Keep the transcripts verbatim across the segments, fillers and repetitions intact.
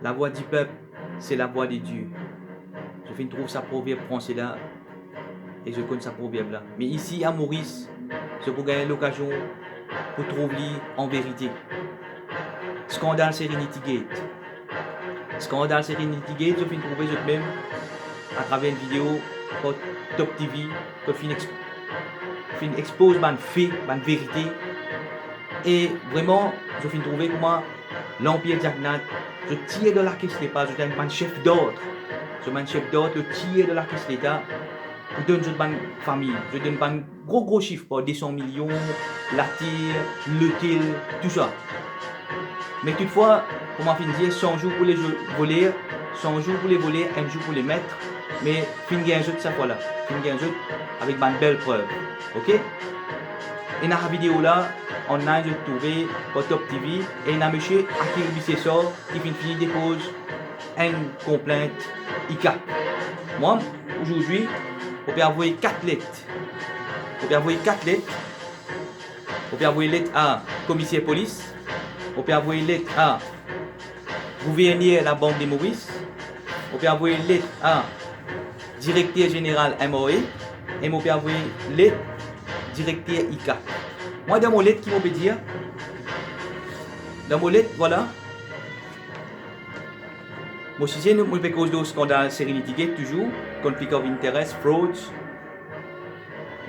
La voix du peuple, c'est la voix de Dieu. Zot finn trouv sa proverb franse la, e zot konn sa proverb la. Me isi a Moris, zot pou gagn lokazion pou trouv li an verite. Skandal Serenity Gate. Skandal Serenity Gate, zot finn trouve zot mem atraver enn video par Top T V, kot finn ex-, finn expoz bann fe, bann verite. E vreman, zot finn trouve kouma Lanpir Diagnat, zot tir dan lakes Leta, zot enn bann sef dord. Zot bann sef dord, zot tir dan lakes Leta pou donn zot bann fami, zot donn bann gro, gro sif, par de san milion, later, lotel, tousa. Me toutfwa, kouma finn dir, san zour pou le zo-, voler, san zour pou le voler, enn zour pou le met, me finn gagn zot sa fwa la, finn gagn zot avek bann bel prev, ok? Ena video la, online, zot trouve par Top T V, e ena misie Akil Bisesar ki finn fini depoz enn konplint ICAC. Mwa, azordi, mo pe avoy kat let. Mo pe avoy kat let. Mo pe avoy let a komiser polis. Mo pe avoy let a gouverner Labank de Moris. Mo pe avoy let a direkter zeneral M R A. E mo pe avoy let direkter ICAC. Mwa, dan mo let, ki mo pe dir? Dan mo let, vwala. Mo size, nou, mo pe koz lor skandal Serenity Gate touzour, conflict of interest, frauds.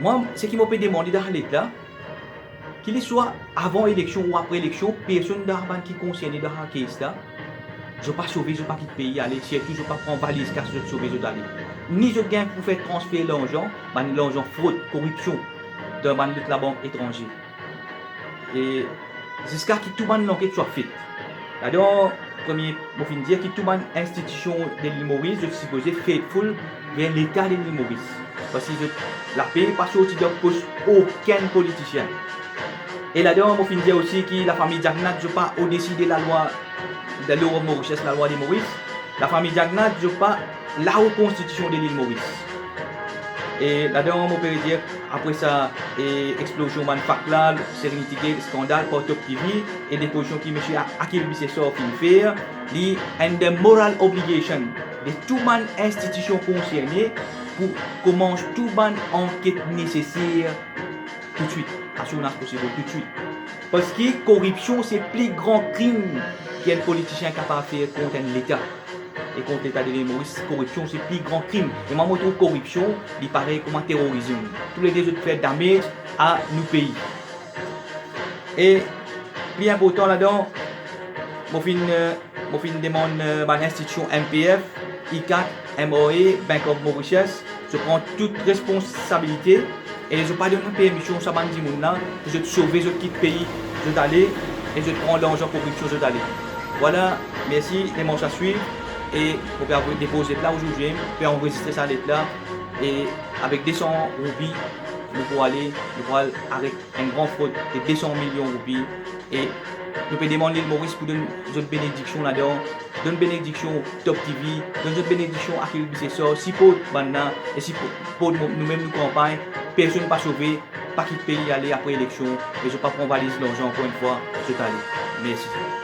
Mwa, seki mo pe demande dan sa let la, ki li swa avan eleksion ou apre eleksion, personn dan bann ki konserne dan sa kes la, zot pa sove, zot pa kit pei ale, sirtou zot pa pran valiz kas zot sove, zot ale. Ni zot gagn pou fer transfer larzan, bann larzan frod, koripsion, dan bann lot labank etranze. E ziska ki tou bann lanket swa fet. Ladan, premie, mo finn dir ki tou bann institision de Lil Moris, zot sipoze faithful ver Leta de Lil Moris. Parski zot lape pa sorti dan pos okenn politisien. E ladan, mo finn dir osi ki lafami Diagnat, zot pa odesi de lalwa, de law of Mauritius, lalwa de Moris. Lafami Diagnat, zot pa lao konstitision de Lil Moris. E ladan, mo pe dir, apre sa, e, explosion bann fak la, Serenity Gate, skandal, par Top T V, e depozision ki misie A-, Akil Bisesar finn fer, li enn de moral obligation de tou bann institision konserne pou koumans tou bann anket neseser toutswit, as soon as possible, toutswit. Parski koripsion se pli gran krim ki enn politisien kapav fer kont enn Leta. E kont Leta de Lil Moris, koripsion se pli gran krim. E mwa, mo trouv koripsion, li parey kouma terorizm. Toulede zot fer damage a nou pei. E pli inportan ladan, mo finn, eh, mo finn demann, eh, bann institision M P F, ICAC, M R A, Bank of Mauritius, zot pran tou responsabilite e zot pa donn permision sa bann dimoun la pou zot sove, zot kit pei, zot ale e zot pran larzan koripsion, zot ale. Vwala, mersi, demann sa swiv e mo pe avoy depoz let la azordi, pe anrezistre sa let la e avek de san roupi, nou pou ale, nou pou al aret enn gran frod de de san milion roupi e nou pe demann Lil Moris pou donn zot benediksion ladan, donn benediksion Top T V, donn zot benediksion Akil Bisesar, siport bann la e siport nou, noumem nou kanpagn, personn pa sove, pa kit pei ale apre eleksion, e zot pa pran valiz larzan ankor enn fwa, zot ale. Mersi.